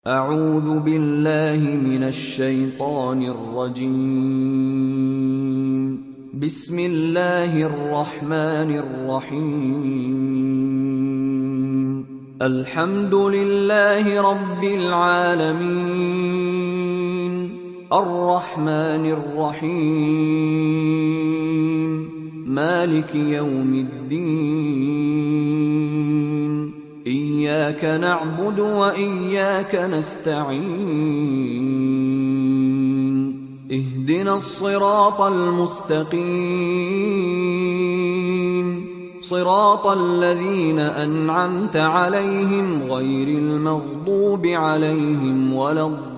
أعوذ بالله من الشيطان الرجيم. بسم الله الرحمن الرحيم. الحمد لله رب العالمين الرحمن الرحيم مالك يوم الدين إياك نعبد وإياك نستعين اهدنا الصراط المستقيم صراط الذين أنعمت عليهم غير المغضوب عليهم ولا الضالين.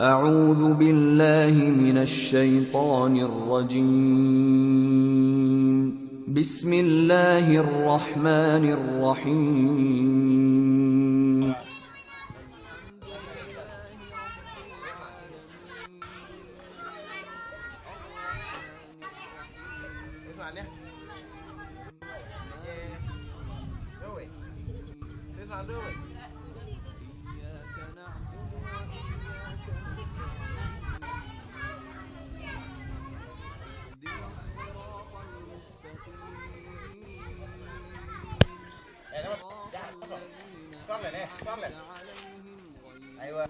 أعوذ بالله من الشيطان الرجيم. بسم الله الرحمن الرحيم. أيوة.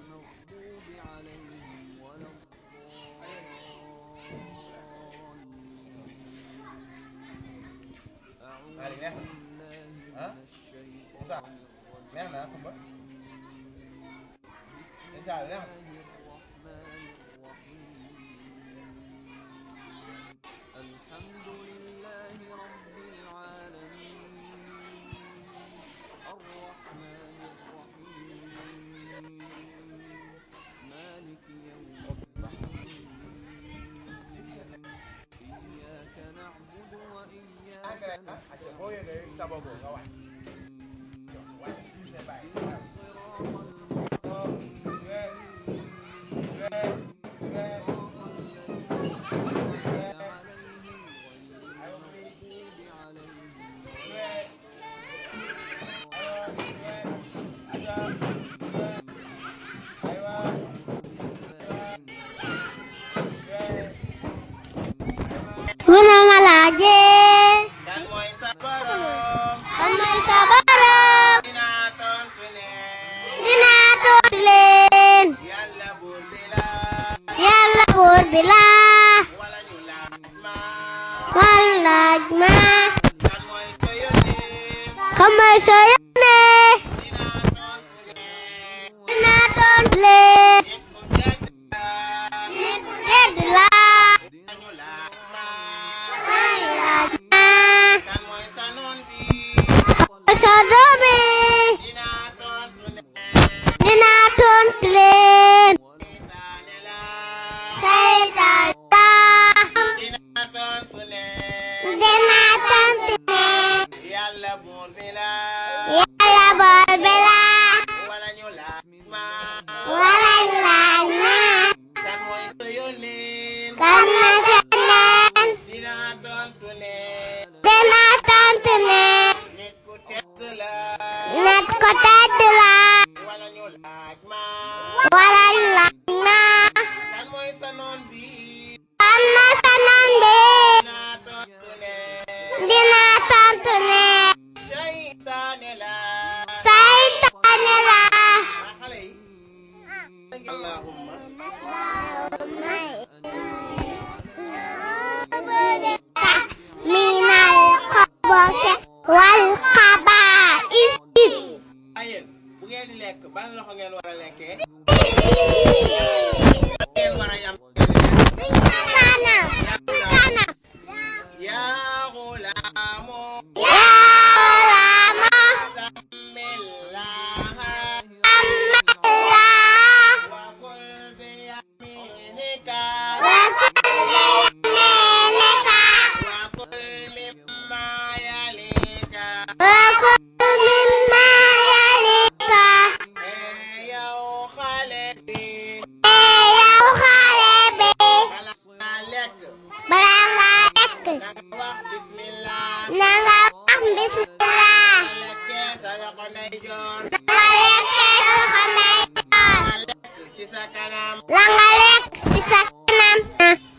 la nga lekk ci sa kanam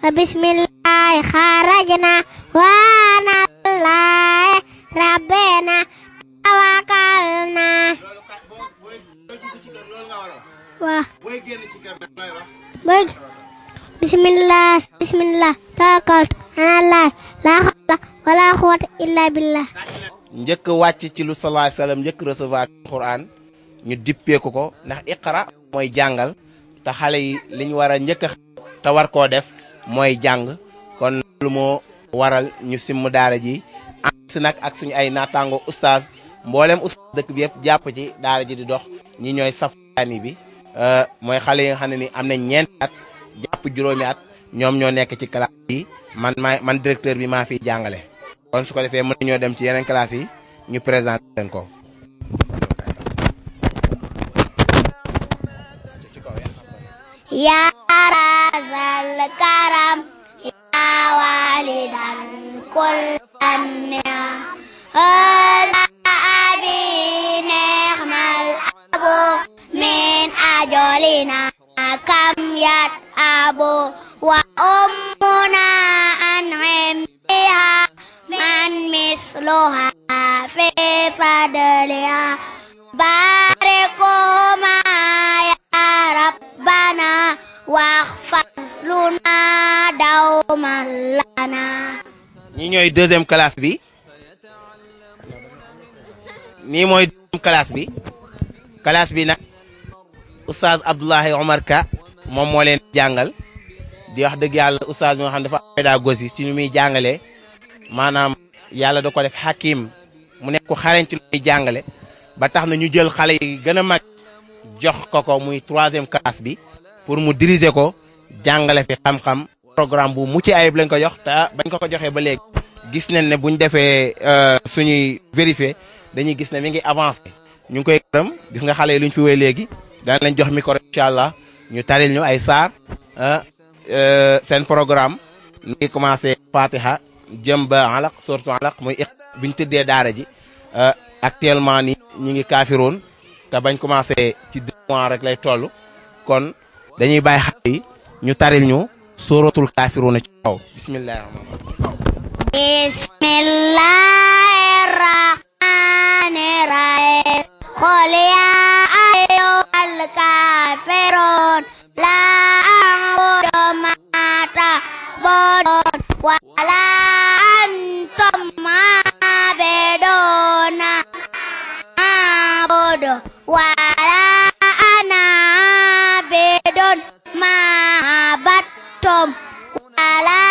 wa bismillah kharajna wa nallahi rabbena tawakalna wa boy bismillah tawakaltu ala la hawla wala quwwata illa billah. njëkk wàcc ci lu sallallahu alayhi wasallam njëkk recevoir Alquran ñu dippee ko ndax iqra mooy jàngal te xale yi liñ war a njëkk a te war koo def mooy jàng kon lu moo waral ñu simm daara ji am si nag ak suñu ay naataango oustaz mboolem oustaz dëkk bi yëpp jàpp ci daara ji di dox ñi ñooy safani bi mooy xale yi nga xam ne ni am nañ ñeenti at jàpp juróomi at ñoom ñoo nekk ci classe yi man directeur bi maa fiy jàngale kon su ko defee mën nañoo dem ci yeneen classe yi ñu présenté leen ko. Ya razal karam ya walidan kullan ni'am abi ni'mal abu min ajolina kam yat abu wa ummuna an'im biha man misluha fi fadliha barikuma ya rabbana waghfaz luna dawman lana. ñi ñooy deuxième classe bi nii mooy deuxième classe bi nag oustaz Abdoulahi Omar Ka moom moo leen jàngal di wax dëgg yàlla oustaz bi nga xam ne dafa pédagogie ci ñu muy jàngalee maanaam yàlla da ko def hakim mu nekk ko xarañ ci lu muy jàngale ba tax na ñu jël xale yi gën a mag jox ko muy troisième classe bi pour mu diriger ko jàngale fi xam-xam programme bu mucc ayib lañ ko jox te bañ ko joxee ba léegi gis nañ ne buñ defee suñuy vérifier dañuy gis ne mi ngi avancé ñu ngi koy gërëm gis nga xale yi luñ fi wéy léegi daan lañ jox micro incha allah ñu taril ñu ay saar seen programme mi ngi commencé Fatiha jëm ba alaq surtout alaq muy biñ tëddee daara ji actuellement ni ñu ngi kaafiroon te bañ commencé ci 2 mois rek lay toll kon dañuy bàyyi xale yi ñu taril ñu suratul kaafiruuna ci kaw bismillahir rahmanir rahim qul ya ayyuhal kaafiruun la a'budu ma ta'budun wa la antum a'buduna a'budu wa la ana a'budun ma abattum wa la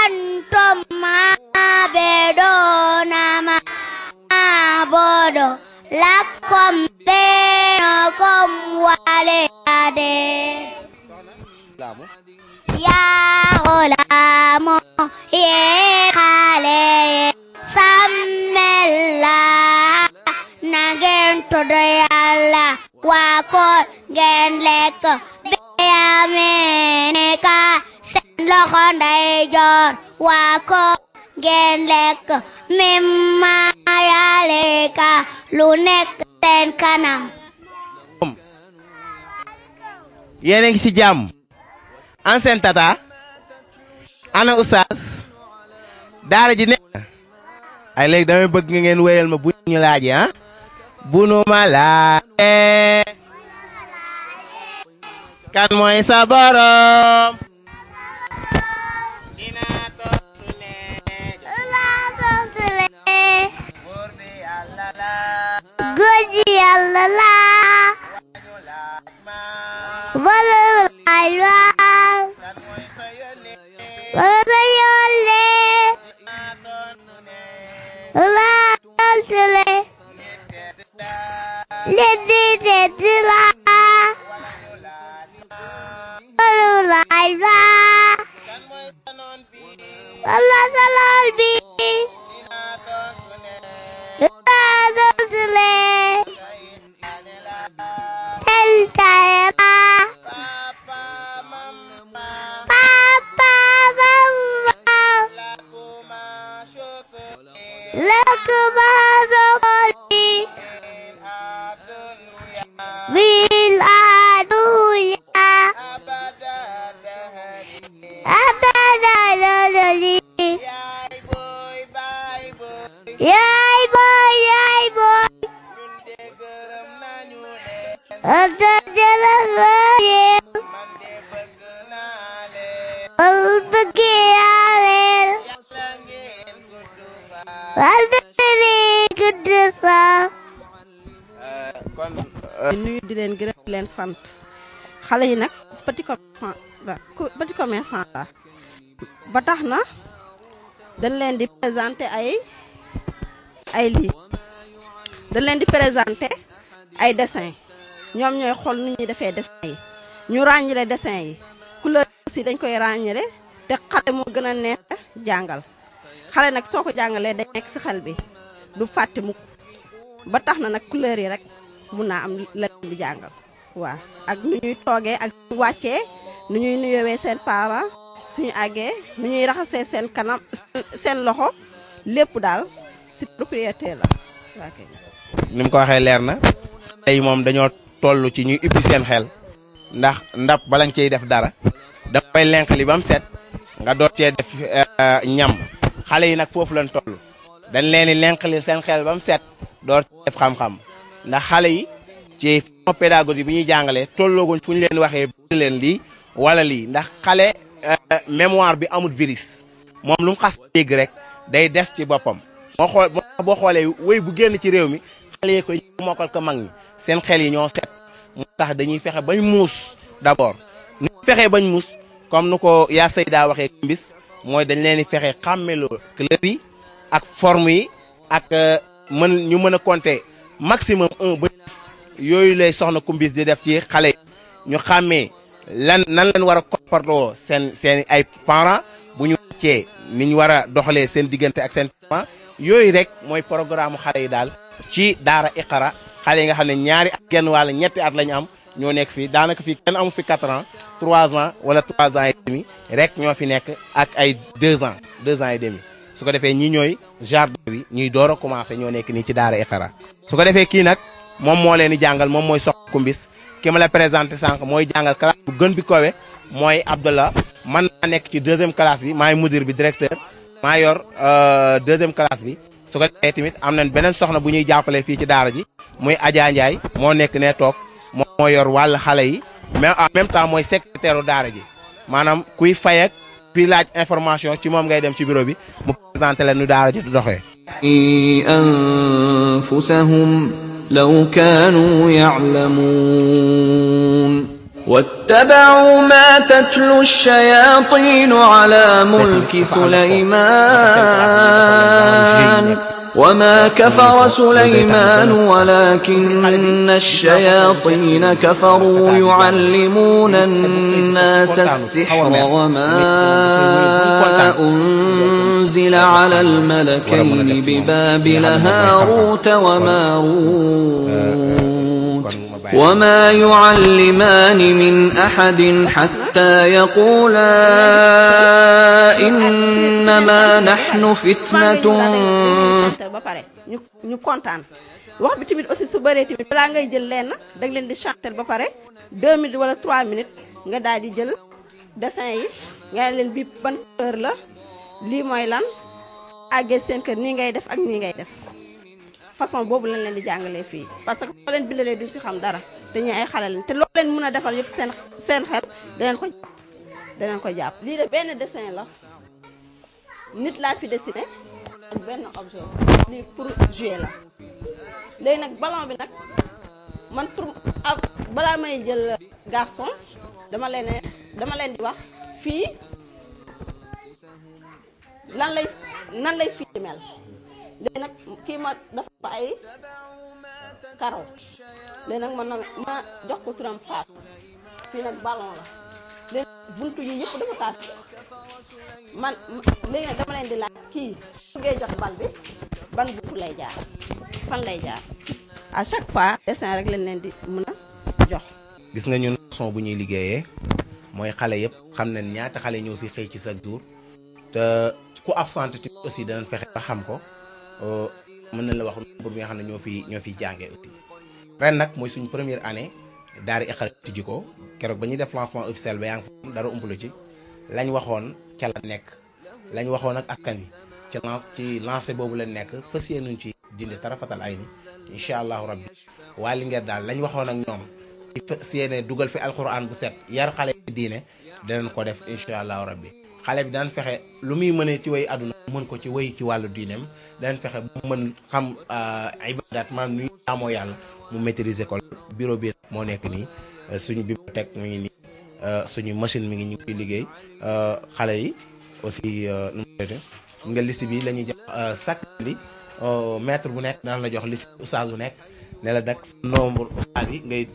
antum a'buduna ma a'budu lakum dinukum waliya din. Ya gulaamu yee xale sàmmillah na ngeen tudd Yàlla waa ko ngeen lekk bi yaminika seen loxo ndeyjoor waa ko ngeen lekk mimma yalika lu nekk seen kanam. yéen a ngi ci jàmm an seen tata ana oustaz daara ji ne ay léegi damay bëgg nga ngeen wéyal ma bu ñu laajee bu nu ma laajee kan mooy sa borom dina tontu ne buur bi Yàlla la góor gi Yàlla la wala laaj waaw wala sa yónnee wala tontu le le di la wala laaj waaw wala sa lool bi wala tontu le anta jërëjëf wal bëgg yaa leen wal dëri gudd sa kon nuyu di leen gërëm di leen sant xale yi nag petit commerçant la ba tax na dañ leen di présenter ay lii dañ leen di présenter ay dessin ñoom ñooy xool nu ñuy defee dessin yi ñu ràññale dessin yi couleur aussi dañ koy ràññale te xale moo gën a neex jàngal xale nag soo ko jàngalee day nekk ci xel bi du fàtte mukk ba tax na nag couleur yi rek mun naa am la leen di jàngal waaw ak nu ñuy toogee ak suñu wàccee nu ñuy nuyowee seen parents suñu àggee nu ñuy raxasee seen kanam seen loxo lépp daal ci propriété la ok. ni mu ko waxee leer na tey moom dañoo toll ci ñuy ubbi seen xel ndax ndab balañ cey def dara da koy lenqali ba mu set nga doot cee def ñam xale yi nag foofu lañ toll dañ leen di lenqali seen xel ba mu set door def xam-xam ndax xale yi ci forme pédagogie bi ñuy jàngalee tollooguñ fu ñu leen waxee leen lii wala lii ndax xale mémoire bi amul virus moom lu mu xas dégg rek day des ci boppam boo xoolee wéy bu génn ci réew mi xale yi koy mokkal ko mag ñi seen xel yi ñoo set moo tax dañuy fexe bañ muus d'abord ni fexe bañ muus comme nu ko yaa Seyda waxee mbis mooy dañ leen di fexe xàmmeloo couleur yi ak forme yi ak ñu mën a compter maximum 1 ba 10 yooyu lay soxna kumbis di def ci xale yi ñu xàmmee nan lañ war a comporter seen ay parents bu ñu wàccee ni ñu war a doxalee seen diggante ak seen parents yooyu rek mooy programme xale yi daal ci daara Iqra xale yi nga xam ne ñaari at genn wala ñetti at lañu am ñoo nekk fii daanaka fii kenn amu fi 4 ans 3 ans wala 3 ans et demi rek ñoo fi nekk ak ay 2 ans et demi su ko defee ñi ñooy jardin bi ñuy door a commencé ñoo nekk nii ci daara Iqra su ko defee kii nag moom moo leen di jàngal moom mooy sox kumbis ki ma la présenté sànq mooy jàngal classe bu gën bi kowe mooy Abdallah man naa nekk ci 2e classe bi maay mudir bi directeur maa yor 2e classe bi su ko defee tamit am nañ beneen soxna bu ñuy jàppale fii ci daara ji muy Adja Ndiaye moo nekk ne toog moom moo yor wàllu xale yi mais en même temps mooy secrétaire daara ji maanaam kuy fay ak kuy laaj information ci moom ngay dem ci bureau bi mu présenté leen nu daara ji du doxee. أنفسهم لو كانوا يعلمون واتبعوا ما تتلو الشياطين على ملك سليمان وما كفر سليمان ولكن الشياطين كفروا يعلمون الناس السحر وما أنزل على الملكين ببابل هاروت وماروت وما يعلمان من أحد حتى يقولا إنما نحن فتنة ba pare ñu kontaan wax bi tamit aussi su bëree tamit balaa ngay jël lenn da nga leen di chanter ba pare 2 minutes wala 3 minutes nga daal di jël dessin yi nga leen bi ban heure la lii mooy lan àggee seen kër nii ngay def ak nii ngay def façon boobu lañ leen di jàngalee fii parce que soo leen bindalee duñ si xam dara te ñu ay xale lañ te loo leen mën a defal yëpp seen xel daneen ko jàpp lii de benn dessin la nit laa fi dessiné ak benn objet lii pour jouer la léegi nag ballon bi nag man pour balaa may jël garçon dama leen di wax fii nan lay fii di mel léegi nag kii ma dafa ko ay karo léegi nag ma jox ko turam faas fii nag ballon la léegi buntu yi yëpp dafa taas man léegi nag dama leen di laaj kii su ngeen jot bal bi ban buntu lay jaar fan lay jaar à chaque fois dessin rek lañ leen di mën a jox. gis nga ñun façon bu ñuy liggéeyee mooy xale yëpp xam nañ ñaata xale ñoo fi xëy ci chaque jour te ku absenté tamit aussi danañ fexe ba xam ko mën nañ la wax pour bi nga xam ne ñoo fi jàngee aussi. ren nag mooy suñu première année daara Iqra tijji ko keroog ba ñuy def lancement officiel ba yaa ngi fa dara umpalu ci lañ waxoon ca la nekk lañ waxoon ak askan wi ci lancé boobu lañ nekk fas yéenuñ ci dindi tarafatal ay ni incha allahu rabbi waa Linguère daal lañ waxoon ak ñoom seene dugal fi alquran bu set yar xale yi diine danañ ko def incha allahu rabbi xale bi daan fexe lu muy mënee ci way àdduna mën ko ci way ci wàllu diineem daan fexe bu mën xam ibadat maanaam nu ñu jaamoo yàlla mu maîtriser ko. bureau bi moo nekk nii suñu bibliothèque mi ngi nii suñu machine mi ngi ñu ngi liggéey xale yi aussi nu mu tuddati nga liste bi la ñuy jox chaque li maître bu nekk daan la jox liste oustaz bu nekk ne la dak nombre oustaz yi ngay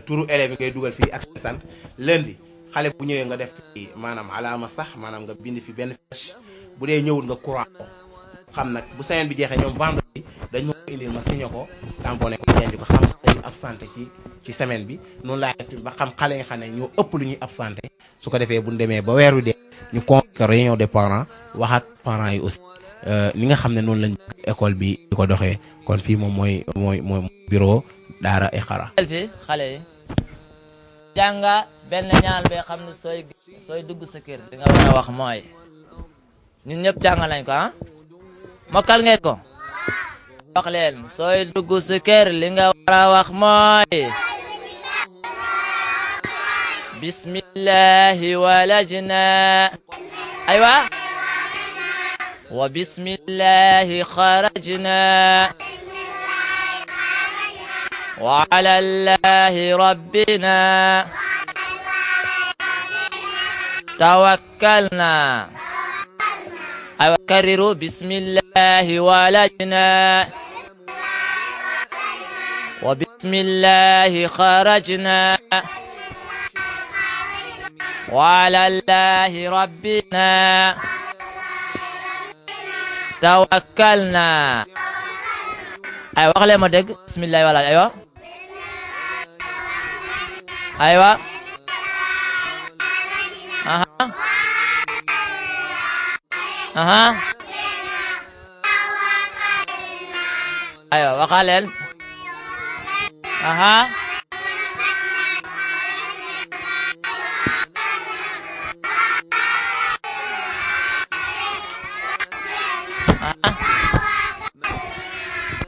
turu élèves yi ngay dugal fii ak seen sant lundi xale bu ñëwee nga def fi maanaam alaama sax maanaam nga bind fi benn fiche bu dee ñëwul nga courant ko xam nag bu semaine bi jeexee ñoom vendredi dañ ma ko indil ma signé ko tamponné ko denc ko xam dañu absenté ci semaine bi noonu laa def ba xam xale yi nga xam ne ñoo ëpp lu ñuy absenté su ko defee bu ñu demee ba weer wi dee ñu convoqué réunion des parents wax ak parents yi aussi li nga xam ne noonu lañ école bi di ko doxee kon fii moom mooy bureau Daara Iqra. fi xale yi jànga benn ñaan bi xam ne sooy dugg sa kër li nga war a wax mooy ñun ñëpp jàng nañ ko ah mokkal ngeen ko wax leen sooy dugg sa kër li nga war a wax mooy bismillahi walajna aywa wa bismillahi kharajna wa ala allahi rabbina tawakkalna aywa kariru bismillahi walajna wa bismillahi kharajna wa ala allahi rabbina tawakkalna aywa wax leen ma dégg bismillahi walajna aywa aywa aha aywa waxaleen aha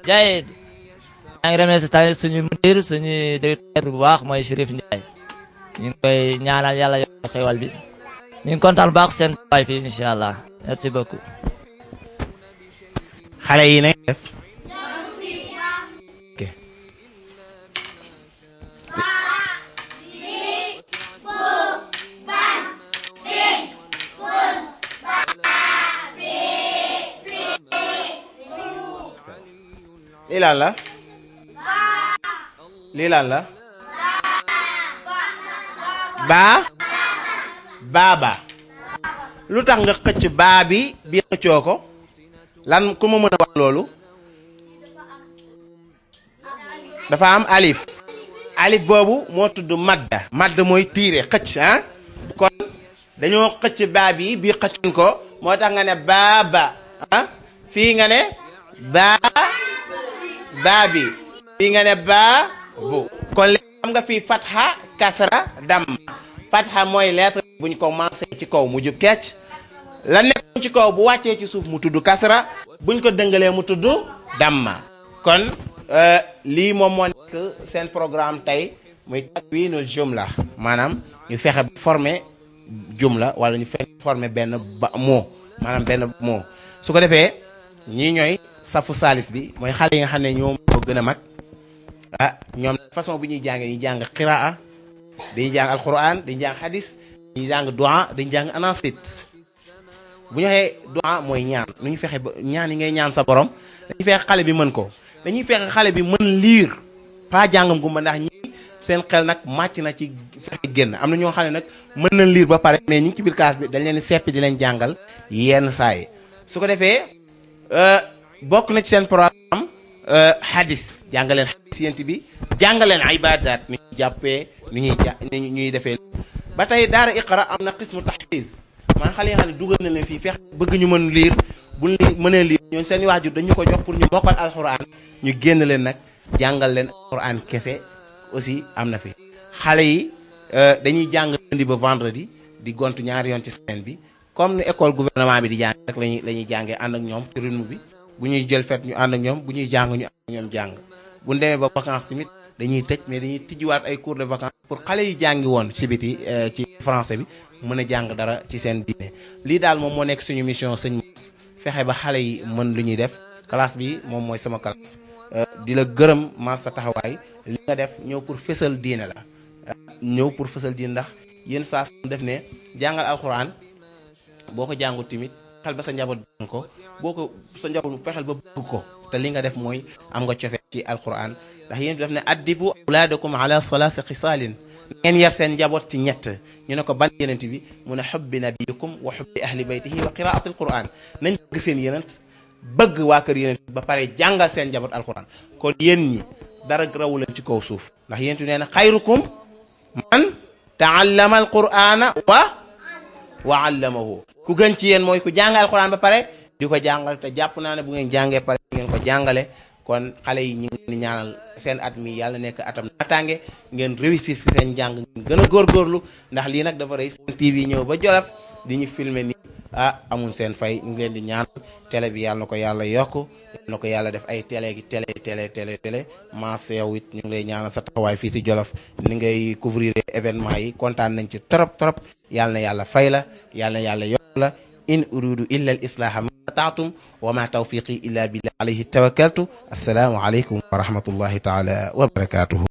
jayid maa ngi remercier tamit suñu mudir suñu directeur bu baax mooy Chérif Ndiaye ñu ngi koy ñaanal yàlla yokk xéwal bi ñu ngi kontaan bu baax seen tawaay fii incha allah merci beaucoup. xale yi nañ def ok lii lan la lii lan la baaba lu tax nga xëcc baa bi xëccoo ko lan ku ma mën a wax loolu dafa am alif boobu moo tudd madda mooy tiire xëcc ah kon dañoo xëcc baa bi xëccuñ ko moo tax nga ne baaba ah fii nga ne baa bi fii nga ne baa bu kon li xam nga fii fatha kasra damma fatha mooy lettre buñ ko commencé ci kaw mu jub kecc la nekk ci kaw bu wàccee ci suuf mu tudd kasra buñ ko dëngalee mu tudd damma kon lii moom moo nekk seen programme tey muy takwinul jumla maanaam ñu fexe former jumla wala ñu fexe former benn mot maanaam benn mot su ko defee ñii ñooy safu salis bi mooy xale yi nga xam ne ñoom moo gën a mag ñoom façon bu ñuy jàngee ñu jàng qiraa dañuy jàng alquran dañuy jàng hadis dañuy jàng du'a dañuy jàng anasit bu ñu waxee du'a mooy ñaan nu ñu fexe ba ñaan yi ngay ñaan sa borom dañuy fexe xale bi mën ko dañuy fexe xale bi mën liir pas jàngam gumba ndax ñi seen xel nag màcc na ci fexe génn am na ñoo xam ne nag mën na liir ba pare mais ñu ngi ci biir classe bi dañ leen di seppi di leen jàngal yenn saa yi su ko defee bokk na ci seen programme hadis jàngaleen hadis yent bi jàngaleen ibadat ni ñuy jàppee ni ñuy defee ba tey daara iqra am na qismu tahfiz man xale yi nga xam ne dugal na leen fii fex bëgg ñu mën liir buñ mënee liir ñoom seen waajur dañu ko jox pour ñu mokkal alquran ñu génn leen nag jàngal leen alquran kese aussi am na fi xale yi dañuy jàng lundi ba vendredi di gontu ñaari yoon ci semaine bi comme ni école gouvernement bi di jàng rek lañuy jàngee ànd ak ñoom ci rythme bi bu ñuy jël fête ñu ànd ak ñoom bu ñuy jàng ñu ànd ak ñoom jàng bu ñu demee ba vacances tamit dañuy tëj mais dañuy tijjiwaat ay cours de vacances pour xale yi jàngi woon ci biti ci français bi mën a jàng dara ci seen diine lii daal moom moo nekk suñu mission sëñ Mass fexe ba xale yi mën lu ñuy def classe bi moom mooy sama classe di la gërëm Mass sa taxawaay li nga def ñëw pour fësal diine la ñëw pour fësal diine ndax yéen saa def ne jàngal alxuraan boo ko jàngut tamit fexeel ba sa njaboot jàng ko boo ko sa njaboot fexeel ba bëgg ko te li nga def mooy am nga cofe ci alxuraan ndax yéen def ne addibu awlaadakum ala salaasi xisaalin ngeen yar seen njaboot ci ñett ñu ne ko ban yenent bi mu ne xubbi nabiyikum wa xubbi ahli baytihi wa qiraati alquran nañ bëgg seen yenent bëgg waa kër yenent ba pare jàngal seen njaboot alquran kon yéen ñi dara rawu leen ci kaw suuf ndax yenentu nee na xayrukum man taallama alqurana wa allamahu ku gën ci yéen mooy ku jàngal alquran ba pare di ko jàngal te jàpp naa ne bu ngeen jàngee pare ngeen ko jàngale kon xale yi ñu ngi ñaanal seen at mi yàlla nekk atam naataange ngeen réussir si seen jàng ngeen gën a góorgóorlu ndax lii nag dafa rëy seen TV ñëw ba Jolof di ñu filmer ni amul seen fay ñu ngi leen di ñaan télé bi yàlla na ko yàlla yokk yàlla na ko yàlla def ay télé gi télé Mass yow it ñu ngi lay ñaanal sa taxawaay fii si Jolof ni ngay couvrir événement yi kontaan nañ ci trop yàlla na yàlla fay la yàlla na yàlla yokk la in uridu illa al islaha ma stata'tum wa ma tawfiqi illa billah alayhi tawakkaltu assalamu alaykum wa rahmatullahi ta'ala wa barakatuhu